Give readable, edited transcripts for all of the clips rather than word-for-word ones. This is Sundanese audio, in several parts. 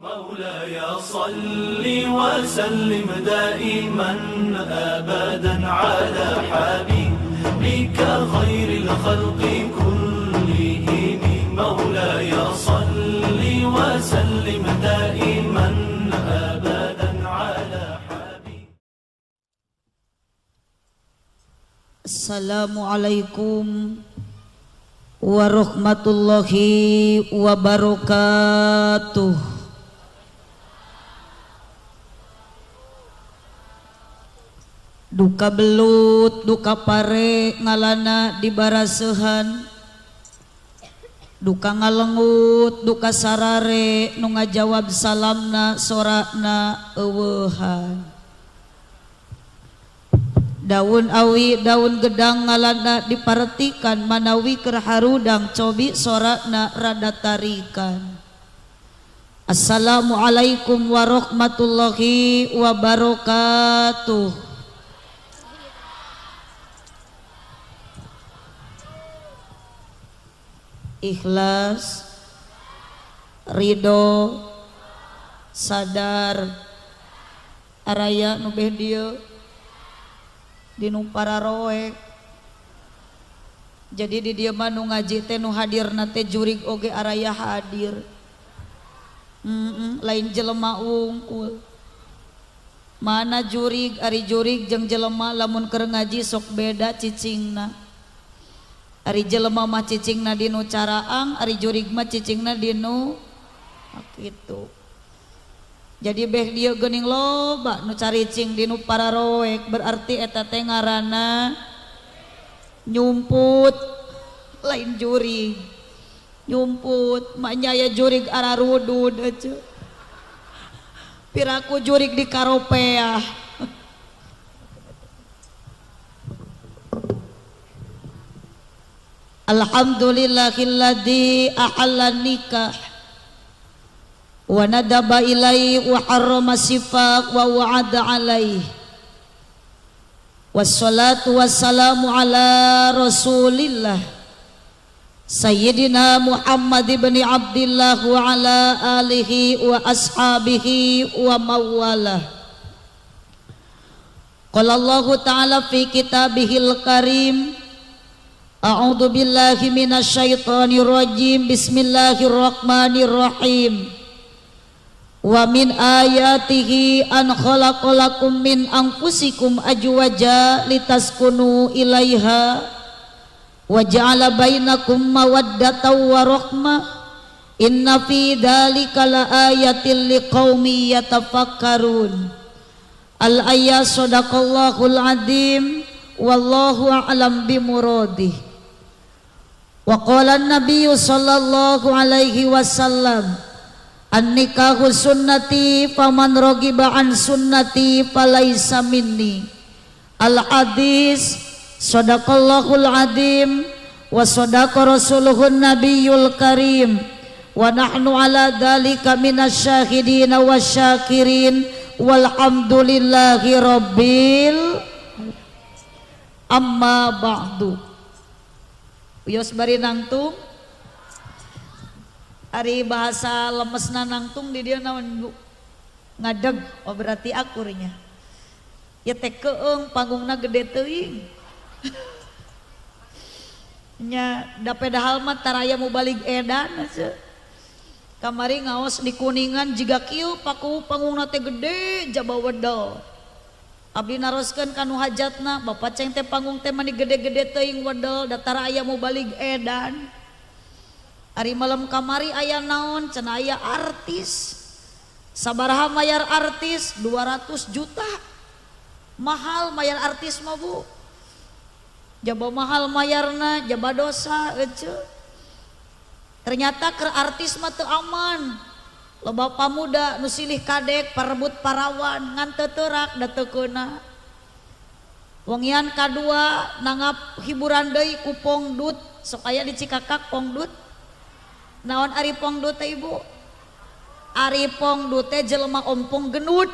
مولاي صل وسلم دائما أبدا على حبيبك خير الخلق كلهم. مولاي صل وسلم دائما أبدا على حبيبك. Assalamualaikum warahmatullahi wabarakatuh. Duka belut, duka pare ngalana di barasehan, duka ngalengut, duka sarare nu ngajawab salamna sorakna eueuhan. Daun awi, daun gedang ngalana diparetikan, manawi keur harudang cobi sorakna rada tarikan. Assalamualaikum warahmatullahi wabarakatuh. Ikhlas, ridho, sadar, araya nu beh dieu dinu pararoek. Jadi di dieu mah nu ngaji teh nu hadirna teh jurig oge araya hadir. Lain jelema wungkul. Mana jurig, ari jurig jeung jelema lamun keur ngaji sok beda cicingna. Ari jelema mah cicingna dinu caraang, ari jurig mah cicingna dinu kitu. Jadi beh dieu geuning loba nu caricing dinu pararoek, berarti eta teh ngaranna nyumput, lain jurig. Nyumput, maknya aya jurig ararudud aja. Piraku jurig di karopeah. Alhamdulillahilladzi ahalla nikah wa nadaba ilaihi wa harrama sifaq wa wa'ada alaihi. Wassalatu wassalamu ala rasulillah Sayyidina Muhammad ibn Abdillah wa ala alihi wa ashabihi wa mawalah. Qala Allahu ta'ala fi kitabihil karim, a'udzu billahi minasyaitonir rajim, bismillahirrahmanirrahim. Wa min ayatihi an khalaqalakum min anfusikum ajwaja litaskunu ilaiha wa ja'ala bainakum mawaddatan wa rahmah, inna fi dzalika laayatil liqaumin yatafakkarun. Al ayat sadaqallahul azim, wallahu a'lam bimuradih. Wa qala an-nabiyyu sallallahu alaihi wasallam, an-nikahu sunnati faman ragiba an sunnati falaisa minni. Al-hadis sadaqallahul azim wa sadaqa rasuluhun nabiyul karim, wa nahnu ala dzalika minasyahidin wasyakirin, walhamdulillahi rabbil. Amma ba'du. Wios bari nangtung, ari bahasa lemesna nangtung di dia naon Bu? Ngadeg, oh berarti akurnya. Ya teh keung panggungna gede teuing. Nya da pedahal mah taraya mubalig edan cenah. Kamari ngaos di Kuningan jiga kieu paku panggungna teh gede jaba wedel. Abdi naroskeun ka nu hajatna, bapak ceng teh panggung teh mani gede-gede teuing wedel datar aya mubalig edan. Ari malam kamari aya naon cenah aya artis. Sabaraha mayar artis? 200 juta. Mahal mayar artis mah Bu. Jaba mahal mayarna, jaba dosa ece. Ternyata keur artis mah teu aman. Loba pamuda nu silih kadek parebut parawan ngan teu teurak da teu keuna. Wengian kadua nanggap hiburan deui ku pongdut, sok aya di Cikakak pongdut. Naon ari pongdut teh Ibu? Ari pongdut teh jelema ompong gendut.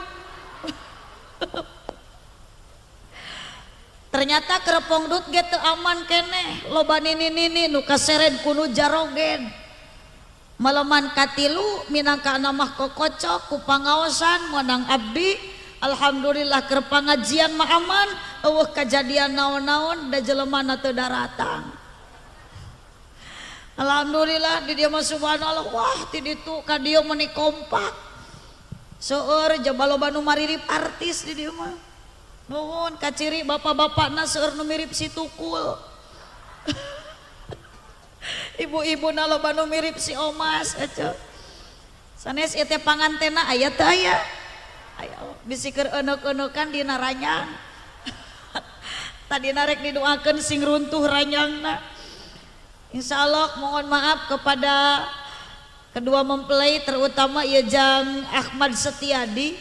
Ternyata keur pongdut ge teu aman keneh, loba nini-nini nu kaseret ku nu jarogen. Maleman katilu minangka mah kokocok ku pangaosan menang abdi. Alhamdulillah keur pangajian mah aman, eueuh kajadian naon-naon da jelemana teu daratang. Alhamdulillah di dieu mah subhanallah, wah ti ditu ka dieu meuni kompak. Seueur jaba loba nu maririp artis di dieu mah. Nuhun kaciri bapak-bapakna seueur nu mirip si Tukul. Ibu-ibuna loba nu mirip si Omas atuh. Sanes ieu teh pangantena aya teu aya? Aya bisi keur euneukeun-eueukan dina ranyang. Tadi narek didoakeun sing runtuh ranyangna. Insyaallah mohon maaf kepada kedua mempelai terutama ieu Jang Ahmad Setiadi.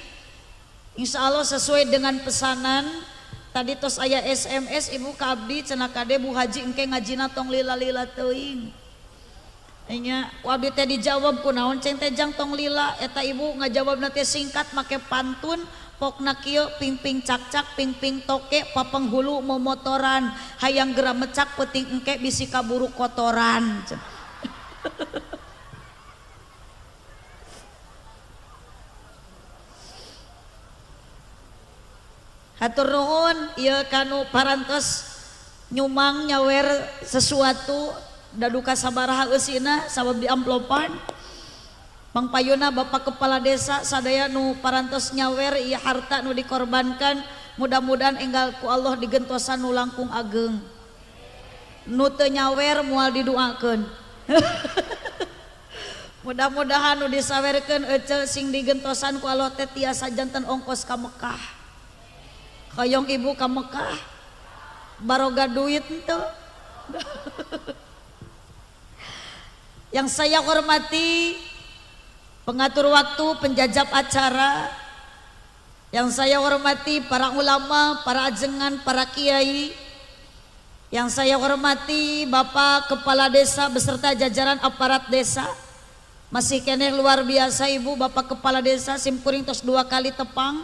Insyaallah sesuai dengan pesanan tadi tos aya SMS ibu ka abdi cenah kade Bu Haji engke ngajina tong lila-lila teuing. Nya ku abdi teh dijawab kunaon ceng teh jang tong lila eta ibu ngajawabna teh singkat make pantun pokna kieu ping-ping cak-cak ping-ping toke papenghulu momotoran hayang geura mecak peuting engke bisi kaburu kotoran. Hatur nuhun ieu kanu parantos nyumang nyawer sesuatu daduka sabaraha eusina sabab di amplopan. Pangpayuna Bapak Kepala Desa sadaya nu parantos nyawer ieu harta nu dikorbankan mudah-mudahan enggal ku Allah digentosan nu langkung ageng. Nu teu nyawer moal didoakeun. Mudah-mudahan nu disawerkeun ece sing digentosan ku Allah teh tiasa janten ongkos ka Mekah. Hoyong ibu ka Mekah baroga duit henteu. Yang saya hormati pengatur waktu, penjajab acara, yang saya hormati para ulama, para ajengan, para kiai, yang saya hormati Bapak Kepala Desa beserta jajaran aparat desa. Masih keneh luar biasa ibu Bapak Kepala Desa simkuring tos 2 kali tepang,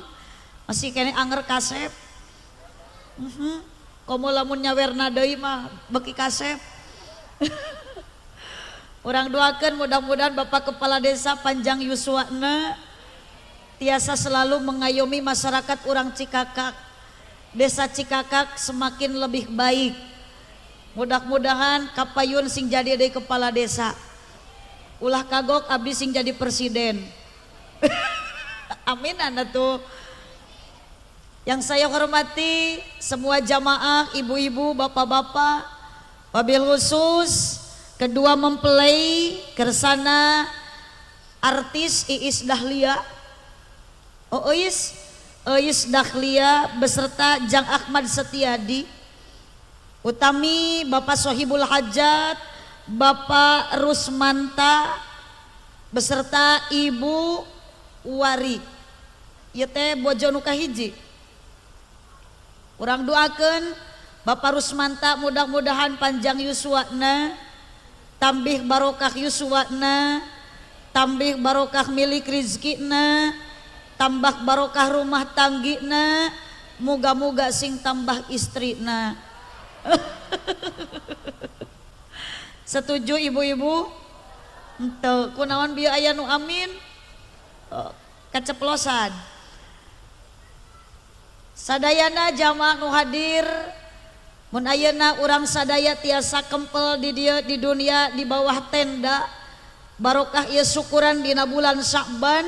masih keneh anger kasep. Komo lamun nyawerna deui mah beki kasep. Urang doakeun mudah-mudahan Bapak Kepala Desa panjang yuswana tiasa selalu mengayomi masyarakat urang Cikakak. Desa Cikakak semakin lebih baik. Mudah-mudahan kapayun sing jadi deui kepala desa. Ulah kagok abdi sing jadi presiden. Amin atuh. Yang saya hormati semua jamaah, ibu-ibu, bapak-bapak, wabil khusus kedua mempelai kersana artis Iis Dahlia. Oh Iis, Iis Dahlia beserta Jang Ahmad Setiadi. Utami Bapak Sohibul Hajat, Bapak Rusmanta beserta Ibu Wari. Ieu teh bojo nu kahiji. Urang doakeun Bapak Rusmanta mudah-mudahan panjang yuswana, tambih barokah yuswana, tambih barokah milik rizkina, tambah barokah rumah tanggina, muga-muga sing tambah istrina. Setuju ibu-ibu? Henteu, kunaon bieu aya nu amin? Oh, keceplosan. Sadayana jamaah nu hadir, mun ayeuna urang sadaya tiasa kempel di dieu di dunia di bawah tenda, barokah ieu syukuran dina bulan Sya'ban,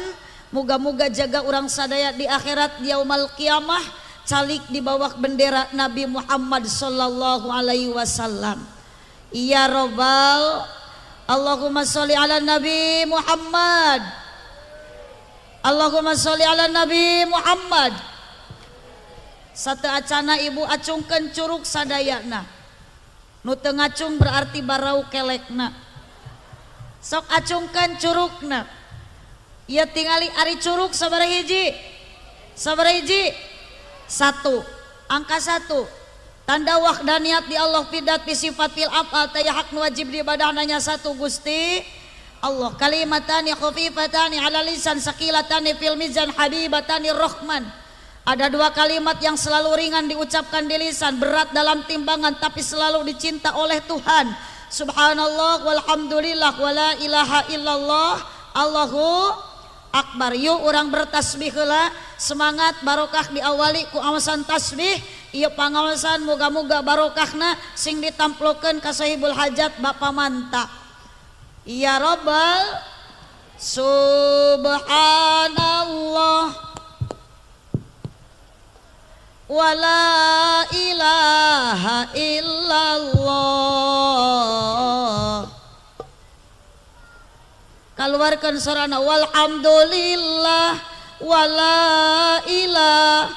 muga-muga jaga urang sadaya di akhirat di yaumal qiyamah calik di bawah bendera Nabi Muhammad sallallahu alaihi wasallam. Ya robbal Allahumma sholli ala Nabi Muhammad. Allahumma sholli ala Nabi Muhammad. Satu acana ibu acungkeun curug sadayana. Nu teu ngacung berarti barau kelekna. Sok acungkeun curugna. Ieu tingali ari curug sabaraha hiji? Sabaraha hiji? 1. Angka 1. Tanda wahdaniyat di Allah fidat fi sifat fil af'al taya hak nu wajib diibadah nanya satu Gusti Allah. Kalimatani khafifatani ala lisan saqilatani fil mizan habibatani rahman. Ada 2 kalimat yang selalu ringan diucapkan di lisan, berat dalam timbangan tapi selalu dicinta oleh Tuhan. Subhanallah walhamdulillah wala ilaha illallah Allahu akbar. Yuk urang bertasbih heula, semangat barokah diawali ku awasan tasbih. Ieu pangaosan moga-moga barokahna sing ditamplokeun ka sahibul hajat Bapak Manta. Ya Rabbal subhanallah wala ilaha illallah. Keluarkan sarana walhamdulillah wala ilah.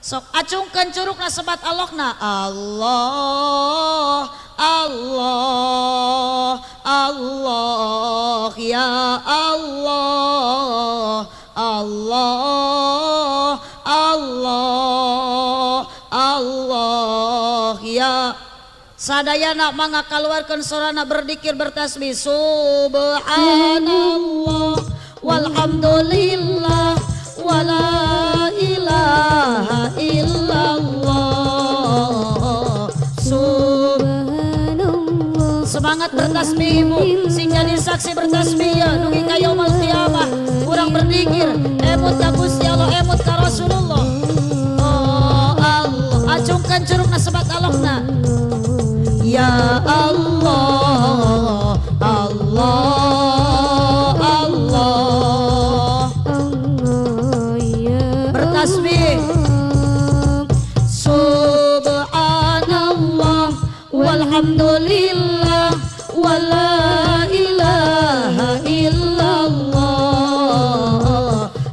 Sok acungkan curugna sebat Allahna. Allah Allah Allah ya Allah Allah Allah Allah ya. Sadayana mangga kaluarkeun sorana berdikir bertasbih subhanallah walhamdulillah wala ilaha illallah. Subhanallah. Semangat bertasbih ibu, sing jadi saksi bertasbih ya dugi ka yaumul qiyamah. Urang berzikir emut ka Gusti Allah, emut ka Rasulullah. Oh Allah, acungkan curugna sebat Allahna. Ya Allah Allah Allah. Allah ya Bertasbih. Subhanallah walhamdulillah wala ilaha illallah.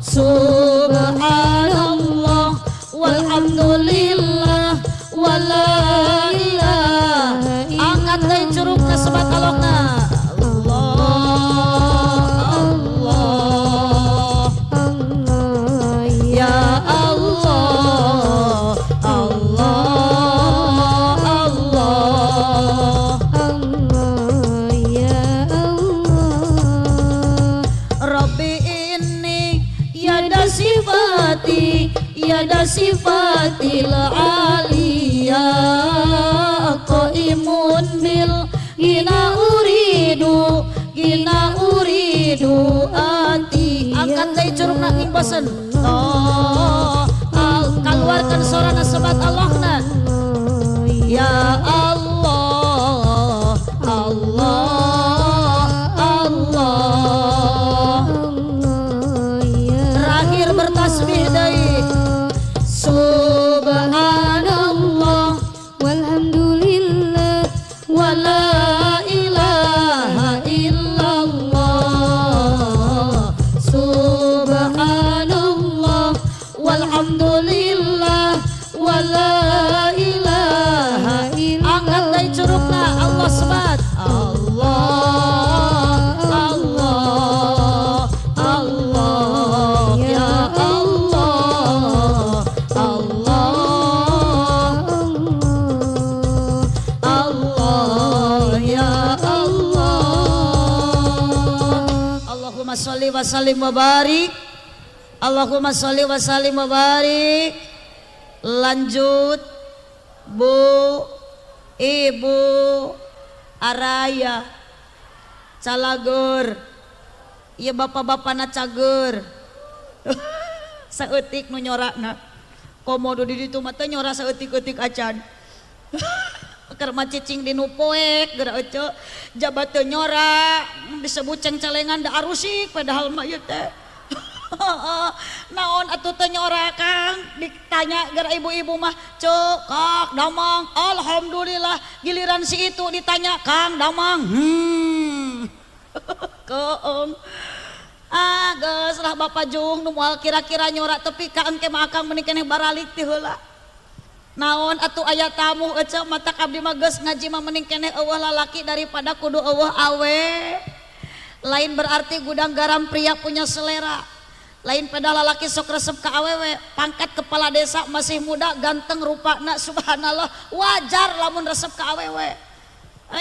Subhanallah walhamdulillah wala ilaha. Angkat deui curugna sebat Allahna. Allah Allah Allah ya Allah Allah Allah. Allah ya Allah. Rabbi inni yada sifati yada sifatil aliyah qaimun bil gina uridu ati. Angkat deui curugna ing bosen. Oh, kaluarkan sorana sebat Allahna. Ya Allah Allah Allah. Allah ya Terakhir bertasbih deui. Subhanallah walhamdulillah wala ilaha illallah. Subhanallah walhamdulillah wala ilaha. Angkat deui curugna Allah sebat. Allah Allah Allah ya Allah Allah Allah ya Allah. Allahumma sholli wa sallim wa barik. Allahumma sholli wa sallim wa barik. Lanjut Bu Ibu Araya Calagur. Iya bapak-bapana cager. Saeutik nu nyorakna. Komodo di ditu mah teu nyora saeutik-eutik acan. Keur mah cicing di nu poek geura ece jabat teu nyora disebut cengcelengan da arusik padahal mah ieu teh. Naon atuh teu nyora Kang, ditanya geura ibu-ibu mah cek Kak Damang alhamdulillah, giliran si itu ditanya Kang Damang keung. Ah geus lah Bapak Jung nu moal kira-kira nyora tepi ka engke mah akang meni keneh baralik ti heula. Naon atuh aya tamu ece matak abdi mah geus ngaji mah mending keneh eueuh lalaki daripada kudu eueuh awe. Lain berarti gudang garam pria punya selera. Lain pada lalaki sok resep ka awewe, pangkat kepala desa masih muda ganteng rupana subhanallah, wajar lamun resep ka awewe.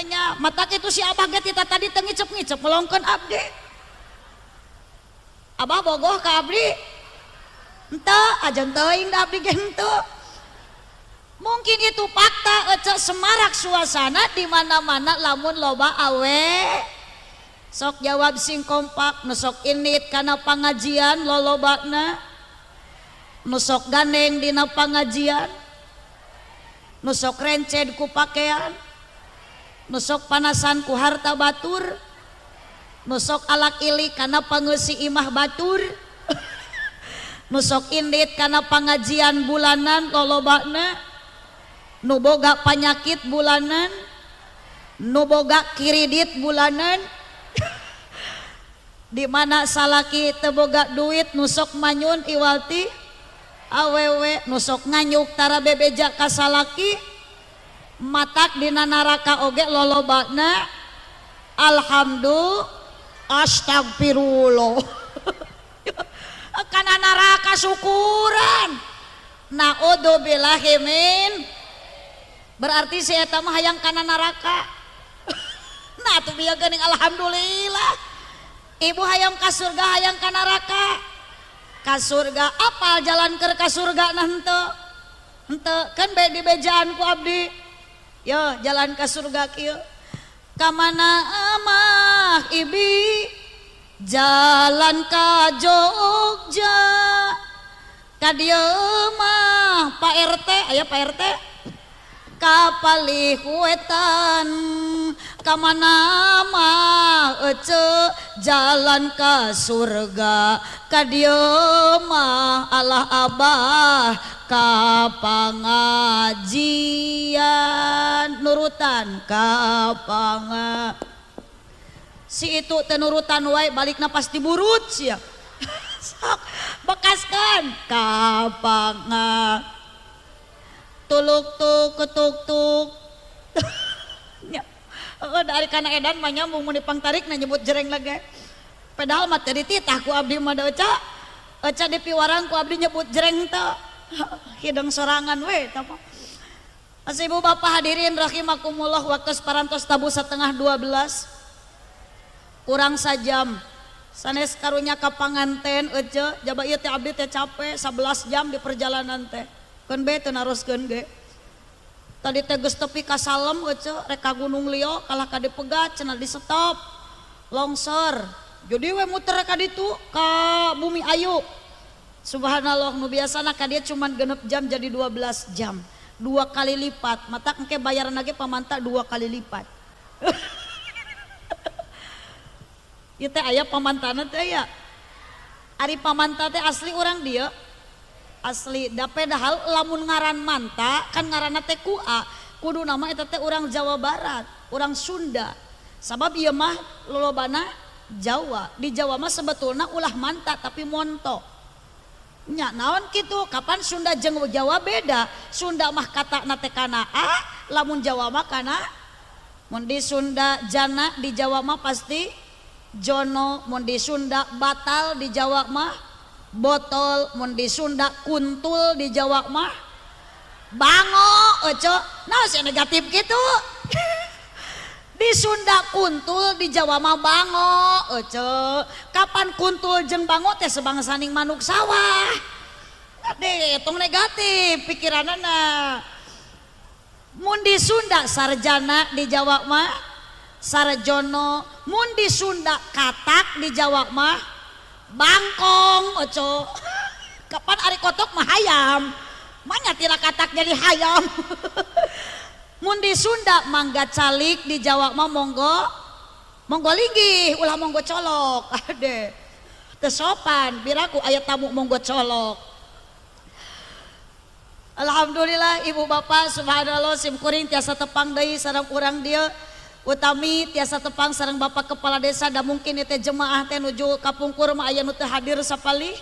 Nya matak itu si abah ge tita tadi teu ngicep-ngicep melongkeun abdi. Abah bogoh ka abdi? Henteu, ajan teuing da abdi ge henteu. Mungkin itu fakta ece, semarak suasana di mana-mana lamun loba awe. Sok jawab sing kompak, nu sok indit kana pangajian lolobana, nu sok gandeng dina pangajian, nu sok renced ku pakaian, nu sok panasan ku harta batur, nu sok alak ilik kana pangeusi imah batur, nu sok indit kana pangajian bulanan lolobana, nu boga panyakit bulanan, nu boga kiridit bulanan, di mana salaki teu boga duit nu sok manyun iwal ti awewe, nu sok nganyuk tara bebeja ka salaki, matak dina naraka oge lolobana. Alhamdulillah, astagfirullah, kana neraka syukuran, naudzubillahi min. Berarti si eta mah hayang kana neraka. Nah tuh bieu geuning, alhamdulillah. Ibu hayang ka surga, hayang ka neraka? Ka surga. Apal jalan keur ka surga? Nah, henteu henteu kan bae dibejaan ku abdi. Yo, jalan ka surga kieu. Ka mana mah ibi? Jalan ka Jogja. Ka dieu mah Pak RT, aya Pak RT, ka palih wetan. Ka mana mah ece jalan ka surga? Ka dieu mah Allah abah ka pangajian, nurutan ka panga. Si itu teh nurutan wae, balikna pasti burut sia. Sok bekaskan ka panga tuluk tuk ketuk tuk. Ya. Oh, dari kana edan mah nyambung mun dipangtarik na nyebut jreng lagi. Padahal mah teu dititah ku abdi mah da eca. Eca dipiwarang ku abdi nyebut jreng teh. Hidung sorangan we eta mah. Ibu bapak hadirin rahimakumullah, waktu parantos tabuh 11.30 kurang sajam. Sanes karunya ka panganten ece, jaba ieu teh abdi teh capek 11 jam di perjalanan teh. Keun be teu naroskeun ge. Tadi teh geus tepi ka Salem ece, rek ka Gunung Lio kalah ka dipegat cenah, di stop longsor. Jadi we muter ka ditu ka Bumi Ayu. Subhanallah, nu biasana ka dia cuman 6 jam jadi 12 jam. Dua kali lipat. Mata engke bayaran lagi pamanta dua kali lipat. Ieu teh aya pamantana teh aya. Ari pamanta teh asli urang dieu. Asli da, padahal lamun ngaran manta kan ngaranna teh ku A. Kudu nama eta teh urang Jawa Barat, urang Sunda. Sabab ieu mah lolobana Jawa. Di Jawa mah sebetulna ulah manta tapi monto. Nya naon kitu? Kapan Sunda jeung Jawa beda? Sunda mah kata teh kana A, lamun Jawa mah kana. Mun di Sunda jana, di Jawa mah pasti jono. Mun di Sunda batal, di Jawa mah botol. Mun di Sunda kuntul, di Jawa mah bango. Oco, nah saya negatif gitu. Di Sunda kuntul, di Jawa mah bango. Oco, kapan kuntul jeung bango teh sebangsaning manuk sawah. Ade, tong negatif pikiranana. Mun di Sunda sarjana, di Jawa mah sarjono. Mun di Sunda katak, di Jawa mah bangkong. Oco, kapan ari kotok mah hayam manya tira katak jadi hayam. Mun di Sunda mangga calik, di Jawa mah monggo monggo linggih, ulah monggo colok. Ade, teu sopan biraku aya tamu monggo colok. Alhamdulillah, ibu bapak, subhanallah, sim kuring tiasa tepang deui sareng urang dieu, utami tiasa tepang sareng bapak kepala desa. Da mungkin teh jemaah teh nuju kapungkur mah aya nu teu hadir sapalih.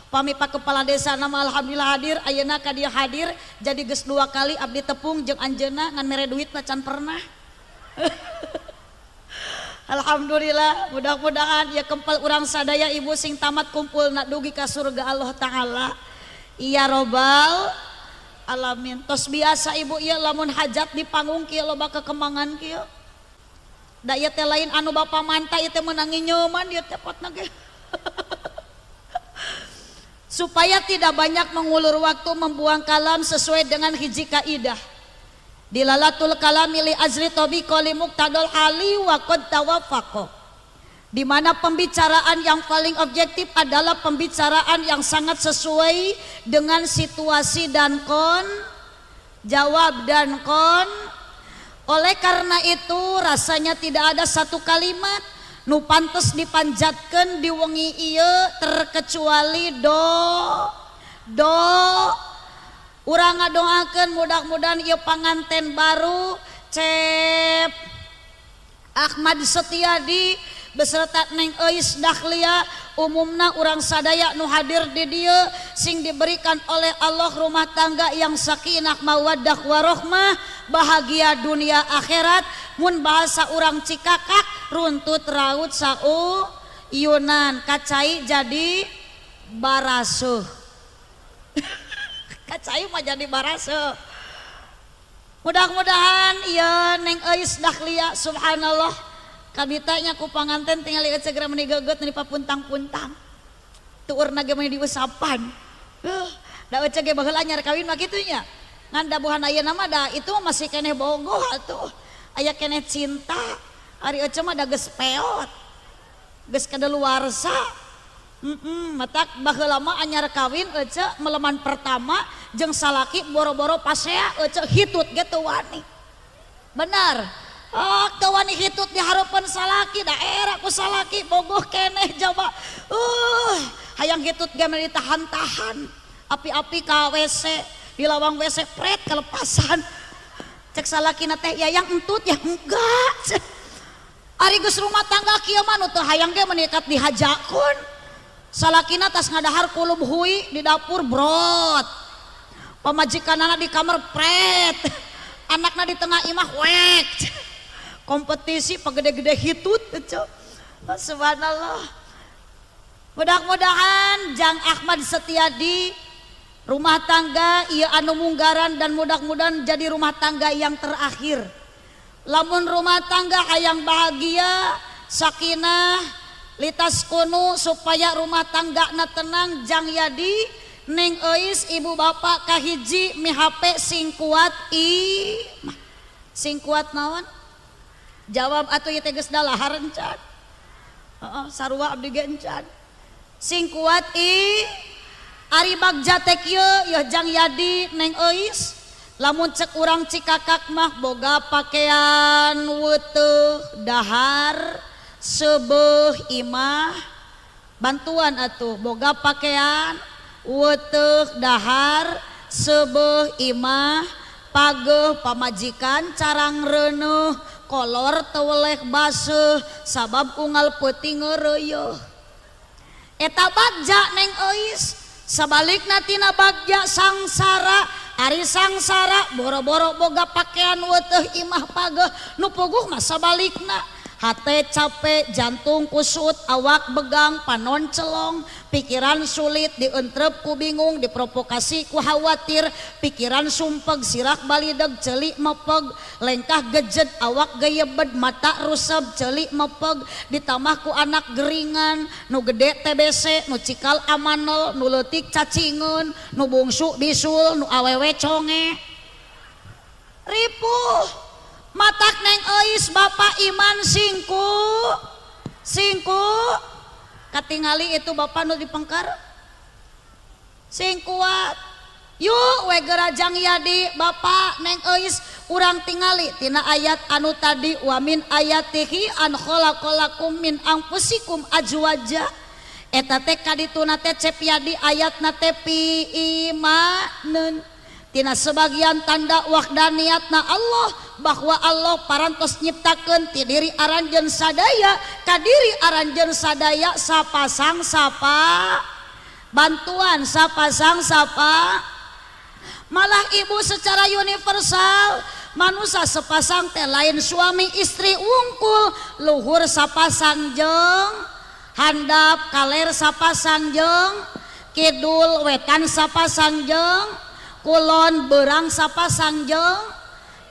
Pami pak kepala desa nama alhamdulillah hadir, ayeuna ka dieu hadir, jadi geus dua kali abdi tepung jeung anjeunna, ngan mere duit mah can pernah. Alhamdulillah, mudah-mudahan ya kempal urang sadaya ibu sing tamat kumpul nak dugi ka surga Allah Ta'ala. Iya robbal alamin. Tos biasa ibu ya lamun hajat di panggung kieu loba kekemangan kieu. Da ieu teh lain anu bapa manta, ieu teh meunang nyoman ieu teh potna ge. Supaya tidak banyak mengulur waktu, membuang kalam, sesuai dengan hiji kaidah dilalatul kalami li azli tabiqa li muqtadal hali wa qad tawafaqa, di mana pembicaraan yang paling objektif adalah pembicaraan yang sangat sesuai dengan situasi dan kon jawab dan kon. Oleh karena itu, rasanya tidak ada satu kalimat nu pantes dipanjatkan di wengi ieu terkecuali do do urang ngadoakeun mudah-mudahan ieu panganten baru, Cep Ahmad Setiadi beserta Neng Eis Dahlia, umumna urang sadaya nu hadir di dieu, sing diberikan oleh Allah rumah tangga yang sakinah, mawaddah, warohmah, bahagia dunia akhirat. Mun bahasa urang Cikakak, runtut raut sau yunan, kacai jadi barasuh, kacai mah jadi barasuh. Mudah-mudahan ya Neng Eis Dahlia, subhanallah, kabitanya ku panganten tinggal lihat segera meni geget, meni papuntang-puntang, tuurna ge meni diusapan. Da ece ge baheula anyar kawin mah kitu nya, ngan dabuhan ayeuna mah da itu masih keneh bogoh atuh, aya keneh cinta. Ari ece mah da geus peot, geus kadaluarsa. Matak baheula mah anyar kawin ece meleman pertama jeung salaki, boro-boro pasea, ece hitut ge teu wani. Benar. Oh, teu wani hitut di hareupeun salaki, da era ku salaki bogoh keneh coba. Hayang hitut ge meni ditahan-tahan. Api-api ka WC, di lawang WC pret kelepasan. Cek salakina teh, "Ya yang entut ya enggak." Ari geus rumah tangga kieu mah nu teu hayang ge menikat dihajakeun. Salakina tas ngadahar kulub hui di dapur, brot. Pamajikanana di kamar, pret. Anakna di tengah imah, wek. Kompetisi pagede-gede hitut ece. Subhanallah. Mudah-mudahan Jang Ahmad Setiadi rumah tangga ieu anu munggaran dan mudah-mudahan jadi rumah tangga yang terakhir. Lamun rumah tangga hayang bahagia, sakinah, litaskunu, supaya rumah tangga na tenang, Jang Yadi, Neng Eis, ibu bapak, kahiji mihape sing kuat i sing kuat naon? Jawab atuh, ieu teh geus dalahar encan. Heeh, sarua abdi ge encan. Sing kuat i. Ari bagja teh kieu yeuh, Jang Yadi, Neng Eis, lamun cek urang Cikakak mah boga pakaian weteuh, dahar seubeuh imah. Bantuan atuh, boga pakaian weteuh, dahar seubeuh imah pageuh, pamajikan carang reuneuh, kolor teu weleh baseuh sabab unggal peuting ngeureuyeuh. Eta bagja, Neng Eis. Sabalikna tina bagja, sangsara. Ari sangsara, boro-boro boga pakaian weteuh, imah pageuh, nu puguh mah sabalikna: hate capek, jantung kusut, awak begang, panon celong, pikiran sulit, dientrep ku bingung, diprovokasi ku khawatir, pikiran sumpeg, sirah balideg, celik mepeg, lengkah gejed, awak geyebed, mata rusep, celik mepeg, ditambah ku anak geringan, nu gede TBC, nu cikal amanel, nu leutik cacingeun, nu bungsu bisul, nu awewe conge. Ripuh. Matak Neng Eis, bapak iman singku singku katingali itu bapak nu dipengkar, sing kuat. Yuk we geura, Jang Yadi, bapak, Neng Eis, urang tingali tina ayat anu tadi, wa min ayatihi an khalaqalakum min anfusikum azwaja. Eta teh kadituna teh, Cep Yadi, ayatna teh pi imaneun, tina sebagian tanda wahdaniyatna Allah, bahwa Allah parantos nyiptakeun ti diri aranjeun sadaya ka diri aranjeun sadaya sapasang sapa. Bantuan, sapasang sapa. Malah ibu, secara universal manusia sepasang teh lain suami istri wungkul, luhur sapasang jeng handap, kaler sapasang jeng kidul, wetan sapasang jeng kulon, berang sapasang jeng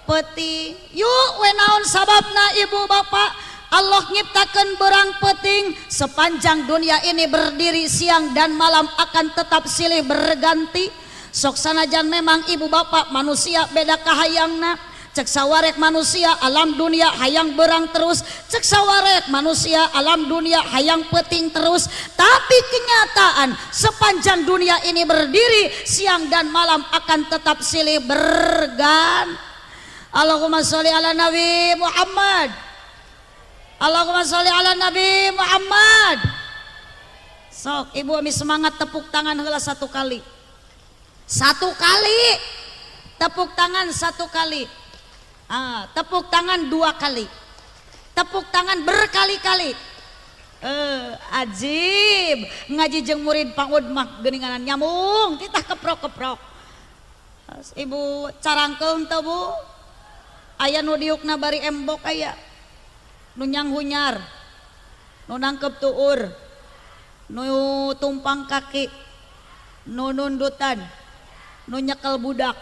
peuting. Yuk we, naon sababna, ibu bapak? Allah nyiptakeun berang peuting, sepanjang dunia ini berdiri siang dan malam akan tetap silih berganti. Sok sanajan memang ibu bapak manusia beda kahayangna. Cek sawarek manusia alam dunia hayang berang terus, cek sawarek manusia alam dunia hayang peuting terus, tapi kenyataan sepanjang dunia ini berdiri siang dan malam akan tetap silih berganti. Allahumma sholli ala Nabi Muhammad. Allahumma sholli ala Nabi Muhammad. Sok ibu ami semangat tepuk tangan heula satu kali. Satu kali. Tepuk tangan satu kali. Tepuk tangan dua kali. Tepuk tangan berkali-kali. Ajib ngaji jeung murid PAUD mah geuninganan nyambung titah keprok-keprok. Ibu carangkeung teu Bu? Aya nu diukna bari embok, aya nu nyanghunyar, nu nangkep tuur, nu tumpang kaki, nu nundutan, nu nyekel budak,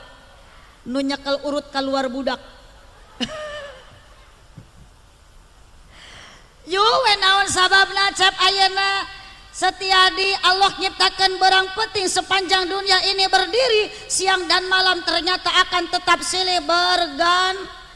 nu nyekel urut keluar budak. Yu we naon sababna cep ayeuna Setiadi Allah nyiptakan berang penting sepanjang dunia ini berdiri siang dan malam ternyata akan tetap silih berganti.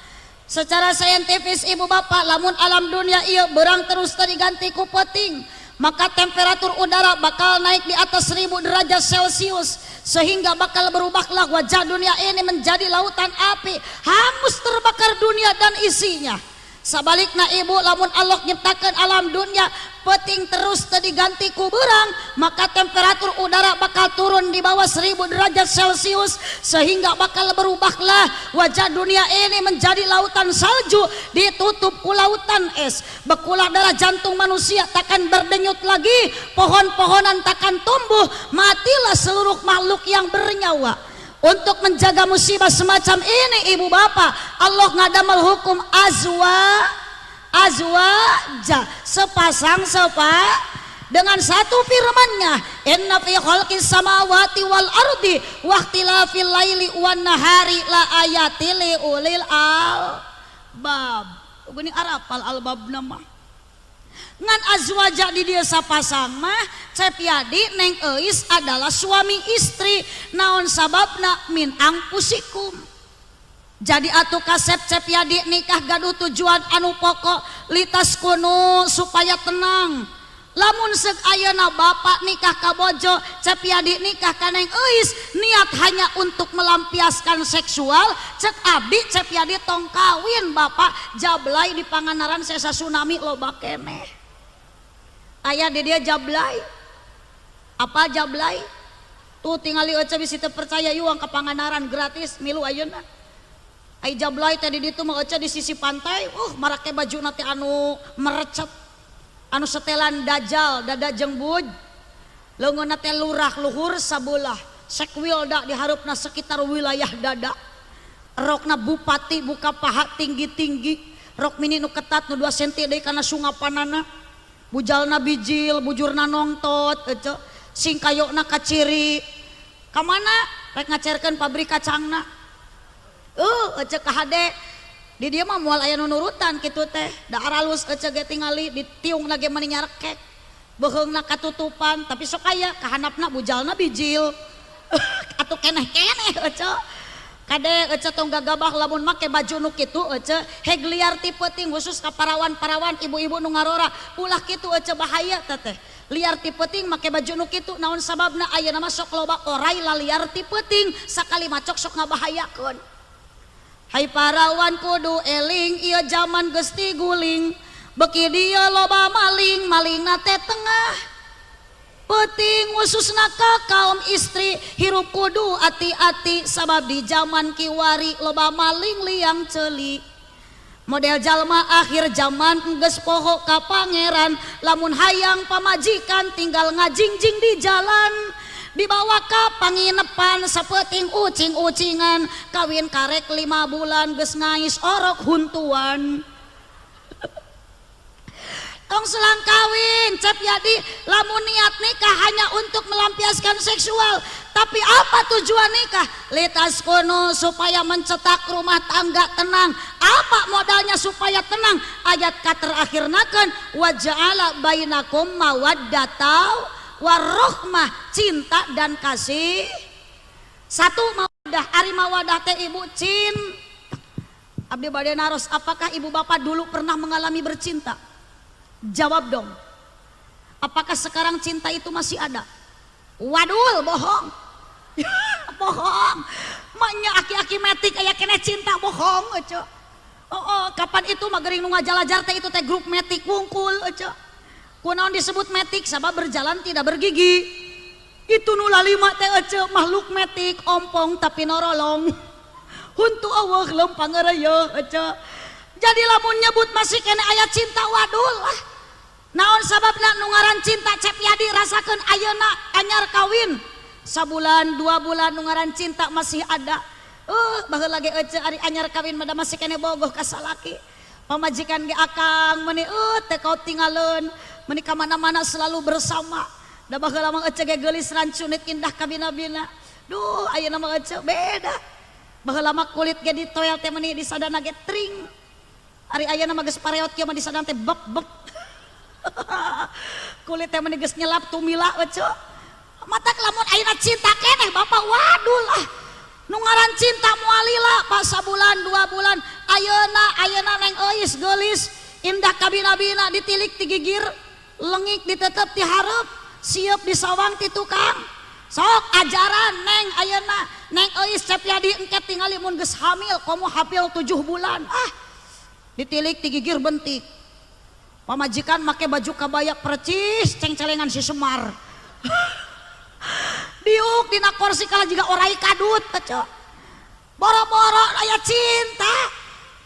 Secara saintifis ibu bapak lamun alam dunia ieu berang terus diganti ku peuting, maka temperatur udara bakal naik di atas 1000 derajat Celcius sehingga bakal berubahlah wajah dunia ini menjadi lautan api, hangus terbakar dunia dan isinya. Sabalikna ibu lamun Allah nyiptakan alam dunia peuting terus diganti ku berang, maka temperatur udara bakal turun di bawah 1000 derajat Celcius sehingga bakal berubahlah wajah dunia ini menjadi lautan salju ditutup ku lautan es. Bekulah darah jantung manusia takkan berdenyut lagi, pohon-pohonan takkan tumbuh, matilah seluruh makhluk yang bernyawa. Untuk menjaga musibah semacam ini ibu bapak, Allah ngadamel hukum azwaja, sepasang dengan satu firman-Nya, inna fi khalqis samawati wal ardi waqtilafil laili wan nahari la ayati li ulil albab. Geuning arapal albabna mah. Ngan azwaja di dia sapasang mah Cep Yadi Neng Euis adalah suami istri. Naon sababna min angpusikum. Jadi atuh kasep Cep Yadi nikah gaduh tujuan anu pokok litas kuno supaya tenang. Lamun seuk ayeuna bapak nikah ka bojo, Cep Yadi nikah ka Neng Euis niat hanya untuk melampiaskan seksual, cek abdi Cep Yadi tong kawin bapak jablay di Pangandaran sesa tsunami loba keneh. Aya di dia jablay. Apa jablay? Tuh tingali euceu bisi teu percaya yuang ka Pangandaran gratis milu ayeuna. Ai jablay teh di ditu mah euceu di sisi pantai, marake bajuna teh anu merecet. Anu setelan dajal dada jeung buj. Leungeunna teh lurah luhur sabelah. Sekwilda di hareupna sekitar wilayah dada. Rokna bupati buka paha tinggi-tinggi. Rok mini nu ketat nu 2 cm deui kana sungapanana. Bujalna bijil, bujurna nongtot, ece, singkayokna kaciri. Kamana? Rek ngacerkeun pabrik kacangna. Ece kahade. Di dieu mah moal aya nu nurutan kitu teh. Da aralus ece ge tingali ditiungna ge mani nyarekek. Beuheungna katutupan, tapi sok aya kahanapna bujalna bijil. Atuh keneh-keneh ece. Kade ece tong gagabah lamun make baju nu kitu ece heg liar ti peuting khusus ka parawan-parawan ibu-ibu nu ngarora ulah kitu ece bahaya teteh. Liar ti peuting make baju nu kitu naon sababna ayeuna mah sok loba orai laliar ti peuting sakali macok sok ngabahayakeun. Hai parawan kudu eling ieu jaman geus tiguling beki dieu loba maling malingna teh tengah peuting khususna ka kaum istri hirup kudu ati-ati sabab di zaman kiwari loba maling liang ceuli. Model jalma akhir zaman geus poho ka pangeran lamun hayang pamajikan tinggal ngajingjing di jalan dibawa ka panginepan sapeuting ucing-ucingan kawin karek 5 bulan geus ngais orok huntuan. Tong selang kawin Cep Yadi lamun niat nikah hanya untuk melampiaskan seksual, Tapi apa tujuan nikah? Litaskunu, supaya mencetak rumah tangga tenang. Apa modalnya supaya tenang? Ayat terakhir nakan waja'ala bainakum mawaddata warahmah, cinta dan kasih. Satu mawadah, ari mawadah teh ibu cin. Abdi bade naros, apakah ibu bapak dulu pernah mengalami bercinta? Jawab dong. Apakah sekarang cinta itu masih ada? Wadul, bohong. Bohong. Maknya aki-aki metik aya keneh cinta, bohong ece. Oh, kapan itu mah geuring nu ngajalajar teh itu teh grup metik wungkul ece. Kunaon disebut metik? Sabab berjalan tidak bergigi. Itu nu lalima teh ece makhluk metik ompong tapi norolong. Huntu Allah lempang ngereyeuh ece. Jadi lamun nyebut masih keneh aya cinta, wadul lah. Naon sababna? Nu ngaran cinta Cep Yadi rasakeun ayeuna anyar kawin. Sabulan 2 bulan nu ngaran cinta masih ada. Baheula ge ece ari anyar kawin mah masih keneh bogoh ka salaki. Pamajikan ge akang meuni teh kau tinggalin, meuni ka mana-mana selalu bersama. Da baheula mah ece ge geulis rancunit indah kabina-bina. Duh, ayeuna mah ece beda. Baheula mah kulit ge ditoel teh meuni disadana ge tring. Ari ayeuna mah geus pareot kieu mah disadana teh bek bek. Kulit teh meuni geus nyelap tumila ece. Matak lamun ayeuna cinta keneh bapak, waduh lah. Nu ngaran cinta moal lila, Pak, sabulan 2 bulan. Ayeuna ayeuna neng euis geulis indah kabina-bina, ditilik ti gigir lengik, ditetep ti hareup, siap disawang ti tukang. Sok ajaran neng ayeuna neng euis Cep Yadi engke tingali mun geus hamil, komo hafil 7 bulan. Ah, ditilik ti gigir bentik. Pamajikan make baju kabaya percis cengcelengan si Semar, diuk dina kursi kalah juga orai kadut ece. Boro-boro aya cinta,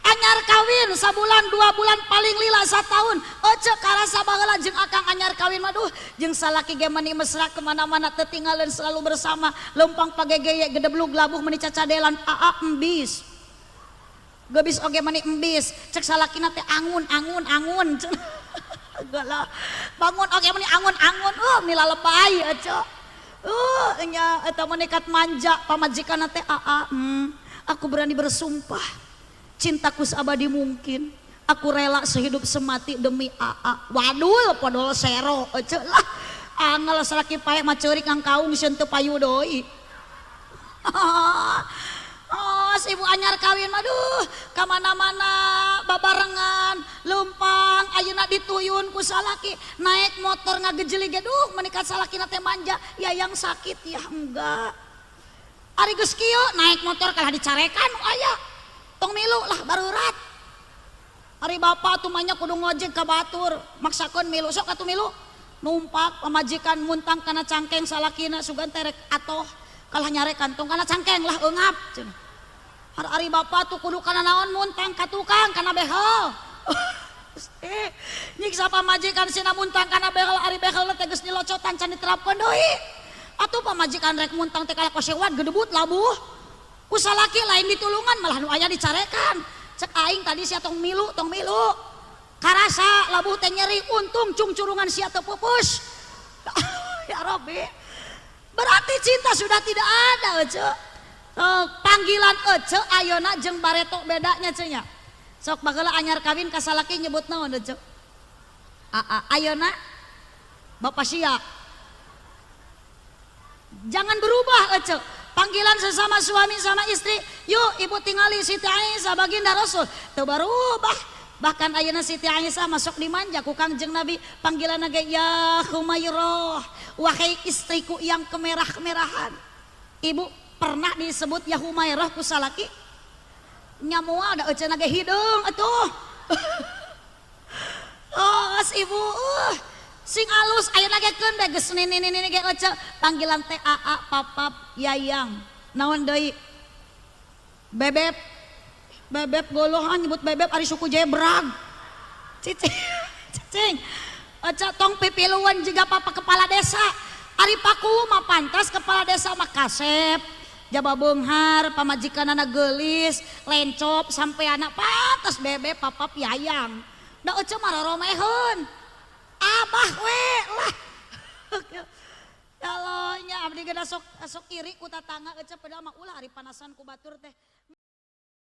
anyar kawin sabulan 2 bulan, paling lila setahun ece karasa. Baheula jeung akang anyar kawin mah, duh, jeung salaki ge meuni mesra, kemana-mana tetinggalin, selalu bersama. Lempang pagegeye gedeblug labuh meuni cacadelan, aa embis gebis oge meuni embis. Cek salakina teh angun angun angun. Galah bangun oge meuni angun angun, meuni lalebay ece. Nya eta menikat manja pamajikan teh, aa, aku berani bersumpah cintaku seabadi mungkin, aku rela sehidup semati demi aa. Wadul, podol sero ece lah. Angel salaki paeh mah ceurik ngangkaung sieun teu payu deui. Oh, si ibu anyar kawin mah duh kamana-mana babarengan lempang. Ayeuna dituyun ku salaki, naik motor ngagejelig ge duh menikat salakina teh manja, ya yang sakit ya enggak. Ari geus kieu naik motor kalah dicarekan aya, tong milu lah barurat. Ari bapak tuh manya kudu ngojek ka batur, maksakeun milu, sok atuh milu. Numpak pamajikan muntang kana cangkeng salakina, sugan terek atoh kalah nyarekan, tong kana cangkeng lah eungap cenah. Ari bapak tuh kudu kana naon, muntang ka tukang kana behel. Eh, nyiksa pamajikan sina muntang kana behel, ari behel teh geus nilocotan can diterapkeun deui. Atuh pamajikan rek muntang teh kalah kosewat gedebut labuh. Ku salaki lain ditulungan, malah nu aya dicarekan. Cek aing tadi sia tong milu, tong milu. Karasa labuh teh nyeri, untung cungcurungan sia teu pupus. Ya Rabbi. Berarti cinta sudah tidak ada, ece. Panggilan ece ayeuna jeung bareto bedanya ce nya. Sok baheula anyar kawin ka salaki nyebut naon ece? Aa, ayeuna bapak sia. Jangan berubah ece. Panggilan sesama suami sama istri, yuk ibu tingali Siti Aisyah baginda Rasul, teu berubah. Bahkan ayeuna Siti Aisyah masuk dimanja ku Kangjeng Nabi, panggilan ge ya Humairah, wahai istriku yang kemerah-kemerahan. Ibu pernah disebut ya Humairah ku salaki? Nya moal, da eceuna ge hideung atuh. Oh, ibu, sing alus ayeuna ge keun bae geus nini nini ge ece panggilan teh aa, papap, yayang, naon deui, bebeb. Bebeb golohan nyebut bebeb, ari suku jebrag. Cicing cicing ece tong pipiluan jiga papa kepala desa. Ari paku mah pantas kepala desa mah kasep, jaba beunghar, pamajikanana geulis lencop sampai anak, pantas bebeb, papap, yayang. Da ece mah roromeheun, abah we lah. Kalau nya abdi ge Da sok sok iri ku tatangga ece, padahal mah ulah ari panasan ku batur teh.